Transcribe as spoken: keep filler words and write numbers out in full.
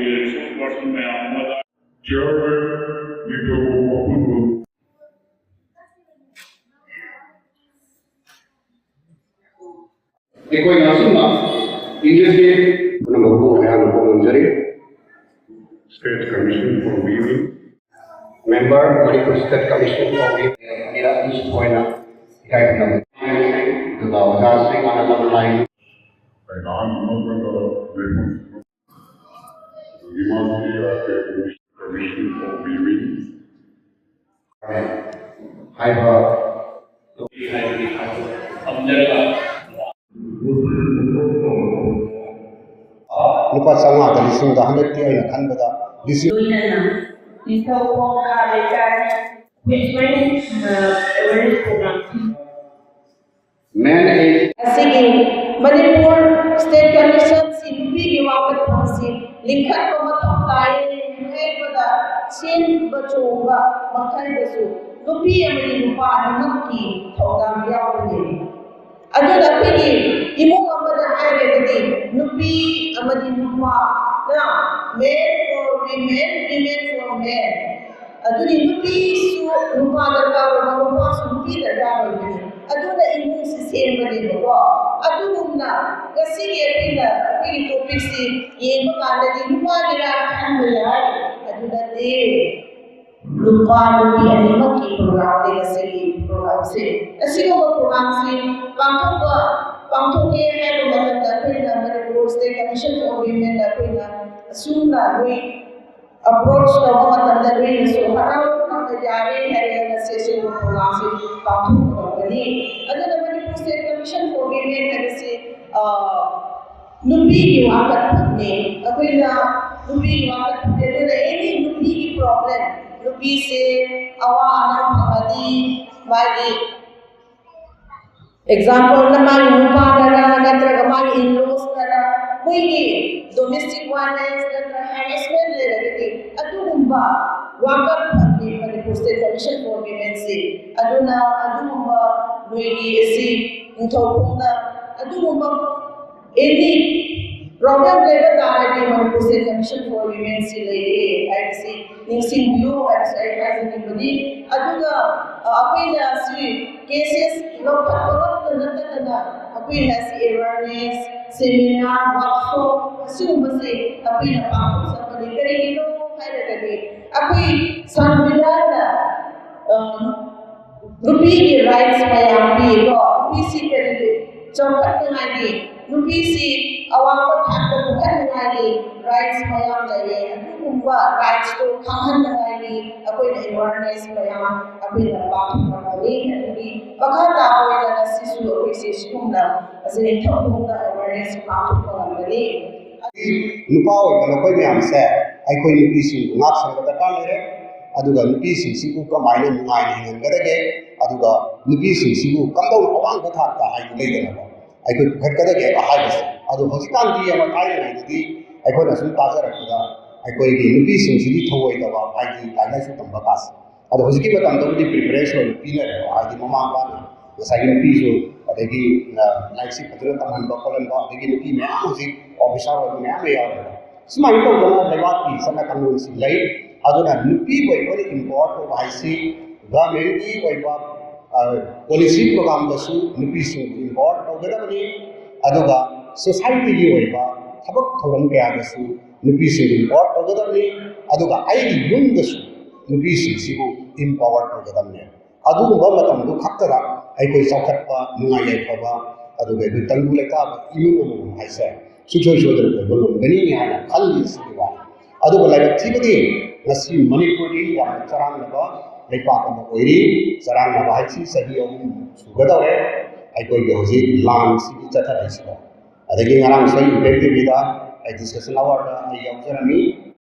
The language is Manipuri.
ꯔꯤꯁꯣꯔꯁ ꯄꯔꯁꯟ ꯃꯌꯥꯝ ꯑꯃꯗ ꯆꯤꯌꯔꯃꯦꯟ ꯅꯤꯡꯊꯧ ꯑꯄꯨꯟꯕ ꯑꯩꯈꯣꯏꯅ ꯑꯁꯨꯝꯅ ꯏꯪꯂꯤꯁꯀꯤ ꯄꯨꯝꯅꯃꯛꯄꯨ ꯑꯩꯍꯥꯛꯅ ꯐꯣꯡꯗꯣꯛꯆꯔꯤ꯫ State Commission for Women, member, Manipur State Commission for Women, ꯑꯅꯤꯔꯛ ꯑꯅꯤꯁꯨꯕ ꯑꯣꯏꯅ ꯏꯀꯥꯏ ꯈꯨꯝꯅꯕ ꯑꯗꯨꯒ ꯑꯣꯖꯥ ꯁ꯭ꯔꯤ ꯑꯥꯅꯟꯗ ꯃꯂꯥꯏ꯫ ꯑꯩꯅ ꯑꯍꯥꯟꯕ ꯃꯛꯇꯗ ꯂꯩꯐꯝ ꯑꯗꯨꯒꯤ ꯃꯥꯒꯤ State Commission for Women ꯍꯥꯏꯕ ꯍꯥꯏꯕꯒꯤ ꯊꯥꯛꯇ ꯊꯝꯖꯔꯒ ꯂꯨꯄꯥ ꯆꯥꯝꯃꯉꯥꯗ ꯂꯤꯁꯤꯡꯗ ꯍꯟꯗꯛꯇꯤ ꯑꯩꯅ ꯈꯟꯕꯗ ꯂꯤꯁꯤꯡ ꯂꯣꯏꯅꯅ ꯅꯤꯡꯊꯧ ꯈꯣꯡꯈꯥ ꯂꯩꯀꯥꯏ ꯈꯨꯟꯃꯩ ꯑꯦꯋꯦꯔꯅꯦꯁ ꯄ꯭ꯔꯣꯒ꯭ꯔꯥꯝꯁꯤꯡ ꯃꯦꯟ ꯑꯁꯤꯒꯤ ꯃꯅꯤꯄꯨꯔ ꯁ꯭ꯇꯦꯠ ꯀꯃꯤꯁꯟꯁꯤ ꯅꯨꯄꯤꯒꯤ ꯋꯥꯀꯠꯐꯝꯁꯤ ꯂꯤꯡꯈꯠꯄ ꯃꯊꯧ ꯇꯥꯏ ꯍꯥꯏꯕꯗ ꯆꯦꯟꯕ ꯆꯣꯡꯕ ꯃꯈꯩꯗꯁꯨ ꯅꯨꯄꯤ ꯑꯃꯗꯤ ꯅꯨꯄꯥ ꯑꯅꯤꯃꯛꯀꯤ ꯊꯧꯗꯥꯡ ꯌꯥꯎꯕꯅꯤ꯫ ꯑꯗꯨꯅ ꯑꯩꯈꯣꯏꯒꯤ ꯏꯃꯨꯡ ꯑꯃꯗ ꯍꯥꯏꯔꯒꯗꯤ ꯅꯨꯄꯤ ꯑꯃꯗꯤ ꯅꯨꯄꯥꯅ men for women, women for men, ꯑꯗꯨꯗꯤ ꯅꯨꯄꯤꯁꯨ ꯅꯨꯄꯥ ꯗꯔꯀꯥꯔ ꯑꯣꯏꯕ, ꯅꯨꯄꯥꯁꯨ ꯅꯨꯄꯤ ꯗꯔꯀꯥꯔ ꯑꯣꯏꯕꯅꯤ꯫ ꯑꯗꯨꯅ ꯏꯃꯨꯡꯁꯤ ꯁꯦꯝꯕꯅꯦꯕꯀꯣ꯫ ꯑꯗꯨꯒꯨꯝꯅ ꯉꯁꯤꯒꯤ ꯑꯩꯈꯣꯏꯅ ꯑꯩꯈꯣꯏꯒꯤ ꯇꯣꯄꯤꯛꯁꯤ ꯌꯦꯡꯕ ꯀꯥꯟꯗꯗꯤ ꯅꯨꯄꯥꯒꯤꯔꯥ ꯈꯟꯕ ꯌꯥꯏ, ꯑꯗꯨ ꯅꯠꯇꯦ꯫ ꯅꯨꯄꯥ ꯅꯨꯄꯤ ꯑꯅꯤꯃꯛꯀꯤ ꯄ꯭ꯔꯣꯒ꯭ꯔꯥꯝꯅꯤ ꯉꯁꯤꯒꯤ ꯄ꯭ꯔꯣꯒ꯭ꯔꯥꯝꯁꯦ꯫ ꯑꯁꯤꯒꯨꯝꯕ ꯄ꯭ꯔꯣꯒ꯭ꯔꯥꯝꯁꯤ ꯄꯥꯡꯊꯣꯛꯄ ꯄꯥꯡꯊꯣꯛꯀꯦ ꯍꯥꯏꯕ ꯃꯇꯝꯗ ꯑꯩꯈꯣꯏꯅ ꯃꯅꯤꯄꯨꯔ ꯁ꯭ꯇꯦꯠ ꯀꯃꯤꯁꯟ ꯐꯣꯔ ꯋꯤꯃꯦꯟꯗ ꯑꯩꯈꯣꯏꯅ ꯑꯁꯨꯝꯅ ꯅꯣꯏ ꯑꯦꯄ꯭ꯔꯣꯆ ꯇꯧꯕ ꯃꯇꯝꯗ ꯅꯣꯏꯅꯁꯨ ꯍꯔꯥꯎꯅ ꯌꯥꯔꯦ ꯍꯥꯏꯔꯒ ꯉꯁꯤ ꯑꯁꯤꯒꯨꯝꯕ ꯄ꯭ꯔꯣꯒ꯭ꯔꯥꯝꯁꯤ ꯄꯥꯡꯊꯣꯛꯀꯗꯧꯕꯅꯤ꯫ ꯑꯗꯨꯅ Manipur state commission four women ꯍꯥꯏꯕꯁꯤ, ꯑ, ꯅꯨꯄꯤꯒꯤ ꯋꯥꯀꯠꯐꯝꯅꯤ꯫ ꯑꯩꯈꯣꯏꯅ ꯅꯨꯄꯤꯒꯤ ꯋꯥꯀꯠꯐꯝꯅꯤ꯫ ꯑꯗꯨꯅ ꯑꯦꯅꯤ ꯅꯨꯄꯤꯒꯤ ꯄ꯭ꯔꯣꯕ꯭ꯂꯦꯝ, ꯅꯨꯄꯤꯁꯦ ꯑꯋꯥ ꯑꯅꯥ ꯐꯪꯉꯗꯤ ꯃꯥꯒꯤ ꯑꯦꯛꯖꯥꯝꯄꯜꯅ ꯃꯥꯒꯤ ꯅꯨꯄꯥꯅꯔ ꯅꯠꯇ꯭ꯔꯒ ꯃꯥꯒꯤ ꯏꯟꯂꯣꯁꯅꯔ ꯃꯣꯏꯒꯤ ꯗꯣꯃꯦꯁꯇꯤꯛ ꯚꯥꯏꯂꯦꯟꯁ ꯅꯠꯇ꯭ꯔꯒ ꯍꯦꯔꯦꯁꯃꯦꯟ ꯂꯩꯔꯒꯗꯤ ꯑꯗꯨꯒꯨꯝꯕ ꯋꯥꯀꯠꯐꯝꯅꯤ ꯃꯅꯤꯄꯨꯔ ꯁ꯭ꯇꯦꯠ ꯀꯃꯤꯁꯟ ꯐꯣꯔ ꯋꯤꯃꯦꯟꯁꯤ꯫ ꯑꯗꯨꯅ ꯑꯗꯨꯒꯨꯝꯕ ꯅꯣꯏꯒꯤ ꯑꯁꯤ ꯅꯤꯡꯊꯧ ꯈꯣꯡꯗ ꯑꯗꯨꯒꯨꯝꯕ ꯑꯦꯅꯤ ꯄ꯭ꯔꯣꯕ꯭ꯂꯦꯝ ꯂꯩꯕ ꯇꯥꯔꯗꯤ ꯃꯅꯤꯄꯨꯔꯁꯦ ꯀꯃꯤꯁꯟ ꯐꯣꯔ ꯋꯤꯃꯦꯟꯁꯤ ꯂꯩꯌꯦ ꯍꯥꯏꯕꯁꯤ ꯅꯤꯡꯁꯤꯡꯕꯤꯌꯨ ꯍꯥꯏꯕꯁꯤ ꯑꯩ ꯍꯥꯏꯖꯅꯤꯡꯕꯅꯤ꯫ ꯑꯗꯨꯒ ꯑ, ꯑꯩꯈꯣꯏꯅ ꯁꯤ ꯀꯦꯁꯦꯁ ꯂꯧꯈꯠꯄ ꯉꯛꯇ ꯅꯠꯇꯗꯅ ꯑꯩꯈꯣꯏꯅ ꯁꯤ ꯑꯦꯋꯥꯔꯅꯦꯁ ꯁꯦꯃꯤꯅꯥꯔ ꯋꯥꯔꯛꯁꯣꯞ ꯑꯁꯤꯒꯨꯝꯕꯁꯦ ꯑꯩꯈꯣꯏꯅ ꯄꯥꯡꯊꯣꯛꯆꯕꯅꯤ꯫ ꯀꯔꯤꯒꯤꯅꯣ ꯍꯥꯏꯔꯒꯗꯤ ꯑꯩꯈꯣꯏ ꯁꯪꯕꯤꯙꯥꯟꯅ ꯑ, ꯅꯨꯄꯤꯒꯤ ꯔꯥꯏꯠꯁ ꯃꯌꯥꯝ ꯄꯤꯀꯣ꯫ ꯅꯨꯄꯤꯁꯤ ꯀꯔꯤ ꯆꯥꯎꯈꯠꯅꯉꯥꯏꯒꯤ, ꯅꯨꯄꯤꯁꯤ ꯑꯋꯥꯡꯕ ꯊꯥꯛꯇ ꯄꯨꯈꯠꯅꯉꯥꯏꯒꯤ ꯔꯥꯏꯠꯁ ꯃꯌꯥꯝ ꯂꯩꯌꯦ꯫ ꯑꯗꯨꯒꯨꯝꯕ ꯔꯥꯏꯠꯁꯇꯨ ꯈꯪꯍꯟꯅꯉꯥꯏꯒꯤ ꯑꯩꯈꯣꯏꯅ ꯑꯦꯋꯥꯔꯅꯦꯁ ꯃꯌꯥꯝ ꯑꯩꯈꯣꯏꯅ ꯄꯥꯡꯊꯣꯛꯂꯛꯄꯅꯤ꯫ ꯑꯗꯨꯒꯤ ꯃꯈꯥ ꯇꯥꯕ ꯑꯣꯏꯅ ꯉꯁꯤꯁꯨ ꯑꯩꯈꯣꯏꯁꯦ ꯁꯤꯒꯨꯝꯅ ꯑꯁꯤ ꯊꯧꯑꯣꯡꯗ ꯑꯦꯋꯥꯔꯅꯦꯁ ꯄꯥꯡꯊꯣꯛꯄ ꯉꯝꯒꯅꯤ꯫ ꯅꯨꯄꯥ ꯑꯣꯏꯕ ꯅꯈꯣꯏ ꯃꯌꯥꯝꯁꯦ ꯑꯩꯈꯣꯏ ꯅꯨꯄꯤꯁꯤꯡꯕꯨ ꯉꯥꯛ ꯁꯦꯟꯕ ꯗꯔꯀꯥꯔ ꯂꯩꯔꯦ꯫ ꯑꯗꯨꯒ ꯅꯨꯄꯤꯁꯤꯡꯁꯤꯕꯨ ꯀꯃꯥꯏꯅ ꯅꯨꯡꯉꯥꯏꯅ ꯍꯤꯡꯍꯟꯒꯗꯒꯦ, ꯑꯗꯨꯒ ꯅꯨꯄꯤꯁꯤꯡꯁꯤꯕꯨ ꯀꯝꯗꯧꯅ ꯑꯋꯥꯡꯕ ꯊꯥꯛꯇ ꯍꯥꯏꯗꯤ ꯂꯩꯗꯅꯀꯣ ꯑꯩꯈꯣꯏ ꯄꯨꯈꯠꯀꯗꯒꯦ ꯍꯥꯏꯕꯁꯦ꯫ ꯑꯗꯣ ꯍꯧꯖꯤꯛꯀꯥꯟꯗꯤ ꯑꯃ ꯊꯥꯏꯅꯉꯩꯗꯗꯤ ꯑꯩꯈꯣꯏꯅ ꯁꯨꯝ ꯇꯥꯖꯔꯛꯄꯗ ꯑꯩꯈꯣꯏꯒꯤ ꯅꯨꯄꯤꯁꯤꯡꯁꯤꯗꯤ ꯊꯧꯑꯣꯏꯗꯕ ꯍꯥꯏꯗꯤ ꯂꯥꯏꯔꯤꯛ ꯂꯥꯏꯁꯨ ꯇꯝꯕ ꯀꯥꯁꯦ꯫ ꯑꯗꯣ ꯍꯧꯖꯤꯛꯀꯤ ꯃꯇꯝꯗꯕꯨꯗꯤ ꯄ꯭ꯔꯤꯐꯔꯦꯟꯁ ꯑꯣꯏꯅ ꯄꯤꯅꯔꯦꯕ, ꯍꯥꯏꯗꯤ ꯃꯃꯥ ꯃꯄꯥꯅ ꯉꯁꯥꯏꯒꯤ ꯅꯨꯄꯤꯁꯨ ꯑꯗꯒꯤ ꯂꯥꯏꯔꯤꯛꯁꯤ ꯐꯖꯅ ꯇꯝꯍꯟꯕ ꯈꯣꯠꯍꯟꯕ, ꯑꯗꯒꯤ ꯅꯨꯄꯤ ꯃꯌꯥꯝ ꯍꯧꯖꯤꯛ ꯑꯣꯐꯤꯁꯥꯔ ꯑꯣꯏꯕ ꯃꯌꯥꯝ ꯑꯃ ꯌꯥꯎꯔꯦꯕ꯫ ꯁꯨꯃꯥꯏꯅ ꯇꯧꯗꯅ ꯂꯩꯕꯥꯛꯀꯤ ꯆꯠꯅ ꯀꯥꯡꯂꯣꯟꯁꯤ ꯂꯩ꯫ ꯑꯗꯨꯅ ꯅꯨꯄꯤꯒꯤ ꯑꯣꯏꯕ ꯏꯝꯄꯥꯋꯔ ꯇꯧꯕ ꯍꯥꯏꯁꯤ ꯒꯚꯔꯟꯃꯦꯟꯒꯤ ꯑꯣꯏꯕ ꯄꯣꯂꯤꯁꯤ ꯄ꯭ꯔꯣꯒꯥꯝꯗꯁꯨ ꯅꯨꯄꯤꯁꯤꯡꯕꯨ ꯏꯝꯄꯥꯋꯔ ꯇꯧꯒꯗꯕꯅꯤ꯫ ꯑꯗꯨꯒ ꯁꯣꯁꯥꯏꯇꯤꯒꯤ ꯑꯣꯏꯕ ꯊꯕꯛ ꯊꯧꯔꯝ ꯀꯌꯥꯗꯁꯨ ꯅꯨꯄꯤꯁꯤꯡꯕꯨ ꯏꯝꯄꯥꯋꯔ ꯇꯧꯒꯗꯕꯅꯤ꯫ ꯑꯗꯨꯒ ꯑꯩꯒꯤ ꯌꯨꯝꯗꯁꯨ ꯅꯨꯄꯤꯁꯤꯡꯁꯤꯕꯨ ꯏꯝꯄꯥꯋꯔ ꯇꯧꯒꯗꯕꯅꯤ꯫ ꯑꯗꯨꯒꯨꯝꯕ ꯃꯇꯝꯗꯨ ꯈꯛꯇꯗ ꯑꯩꯈꯣꯏ ꯆꯥꯎꯈꯠꯄ, ꯅꯨꯡꯉꯥꯏ ꯌꯥꯏꯐꯕ, ꯑꯗꯨꯒ ꯑꯩꯈꯣꯏ ꯇꯪꯗꯨ ꯂꯩꯇꯥꯕ ꯏꯃꯨꯡ ꯑꯃꯃꯝ ꯍꯥꯏꯁꯦ ꯁꯨꯡꯁꯣꯏ ꯁꯣꯏꯗꯅ ꯑꯣꯏꯕ ꯉꯝꯒꯅꯤ ꯍꯥꯏꯅ ꯈꯜꯂꯤ꯫ ꯑꯁꯤꯒꯤ ꯋꯥꯅꯤ꯫ ꯑꯗꯨꯕꯨ ꯂꯥꯏꯕꯛ ꯊꯤꯕꯗꯤ ꯉꯁꯤ ꯃꯅꯤꯄꯨꯔꯗꯤ ꯌꯥꯝꯅ ꯆꯔꯥꯡꯅꯕ ꯂꯩꯄꯥꯛ ꯑꯃ ꯑꯣꯏꯔꯤ꯫ ꯆꯔꯥꯡꯅꯕ ꯍꯥꯏꯁꯤ ꯆꯍꯤ ꯑꯍꯨꯝ ꯁꯨꯒꯗꯧꯔꯦ ꯑꯩꯈꯣꯏꯒꯤ ꯍꯧꯖꯤꯛ ꯂꯥꯟꯁꯤꯒꯤ ꯆꯠꯊꯔꯛꯏꯁꯤꯗ꯫ ꯑꯗꯒꯤ ꯉꯔꯥꯡꯁꯨ ꯑꯩ ꯏꯝꯄꯦꯛ ꯇꯤꯚꯤꯗ ꯑꯩ ꯗꯤꯁꯀꯁꯟ ꯑꯋꯥꯔꯗ ꯑꯩ ꯌꯥꯎꯖꯔꯝꯃꯤ꯫